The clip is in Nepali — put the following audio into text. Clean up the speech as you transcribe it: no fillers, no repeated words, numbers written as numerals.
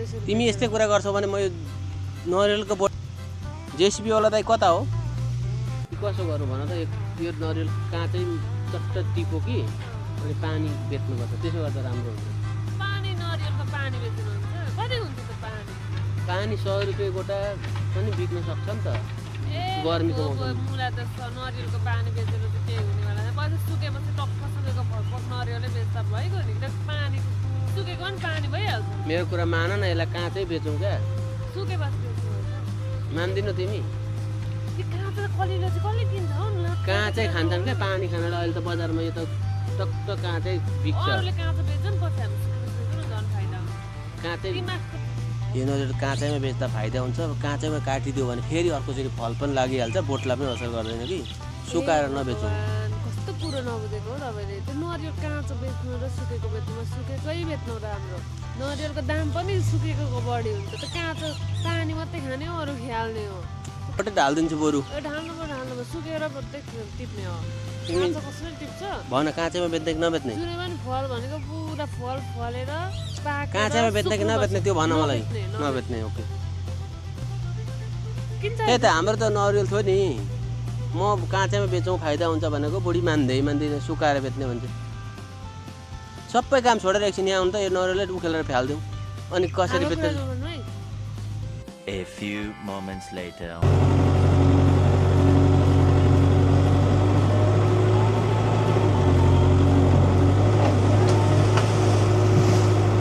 त्यसरी तिमी यस्तै कुरा गर्छौ भने म यो नरियलको बोट जेसीबी वाला दाइ कता हो कसो गरौँ भन त यो नरियल काँचै चट्ट टिपो कि अनि पानी बेच्नुपर्छ त्यसो गर्दा राम्रो हुन्छ पानी नरियलको पानी बेच्नुहुन्छ कति हुन्छ त पानी पानी 100 रुपियाँ गोटा पनि बिक्न सक्छ नि त गर्मीको मौसम मुला त नरियलको पानी बेचेर चाहिँ केही हुनेवाला छैन पछि सुकेपछि टक्क सुकेको नरियलै बेच्दा भइगयो नि पानी सुकेको पनि पानी भइहाल्छ मेरो कुरा मान न यसलाई काँचै बेचौँ क्या सुकेपछि बेच्नु मान्दिनौ तिमी त्यो काँचो कलिलो चाहिँ कसले किन्छ हौ न काँचै खान्छन् क्या पानी खानालाई अहिले त बजारमा यो त टक्क काँचै बिक्छ अरूले काँचो बेच्छ नि पछि हामी सुकेको झन् फाइदा काँचै दिमाग यो नरियल काँचैमा बेच्दा फाइदा हुन्छ काँचैमा काटिदियो भने फेरि अर्कोचोटि फल पनि लागिहाल्छ बोटलाई पनि असर गर्दैन कि सुकाएर नबेचौँ कस्तो कुरो नबुझेको हो तपाईँले त्यो नरियल काँचो बेच्नु र सुकेको बेच्नुमा सुकेकै बेच्नु राम्रो नरियलको दाम पनि सुकेको बढी हुन्छ त काँचो पानी मात्रै खाने हो अरू ख्याल्ने हो पट्टै ढालिदिन्छु बरु ढाल्नु सुकेर मात्रै टिप्ने हो तिमी काँचो कसरी टिप्छ भन काँचैमा बेच्दै कि नबेच्ने जुनै पनि फल भनेको पुरा फल फलेर पाकेर काँचैमा बेच्दै कि नबेच्ने त्यो भन मलाई नबेच्ने ओके त्यही त हाम्रो त नरियल थियो नि म काँचैमा बेचौँ फाइदा हुन्छ भनेको बुढी मान्दैन सुकाएर बेच्ने भन्छ सबै काम छोडेर एकछिन यहाँ आउनु त यो नरियलै उखेलेर फ्यालिदिउँ अनि कसरी बेच्ने A few moments later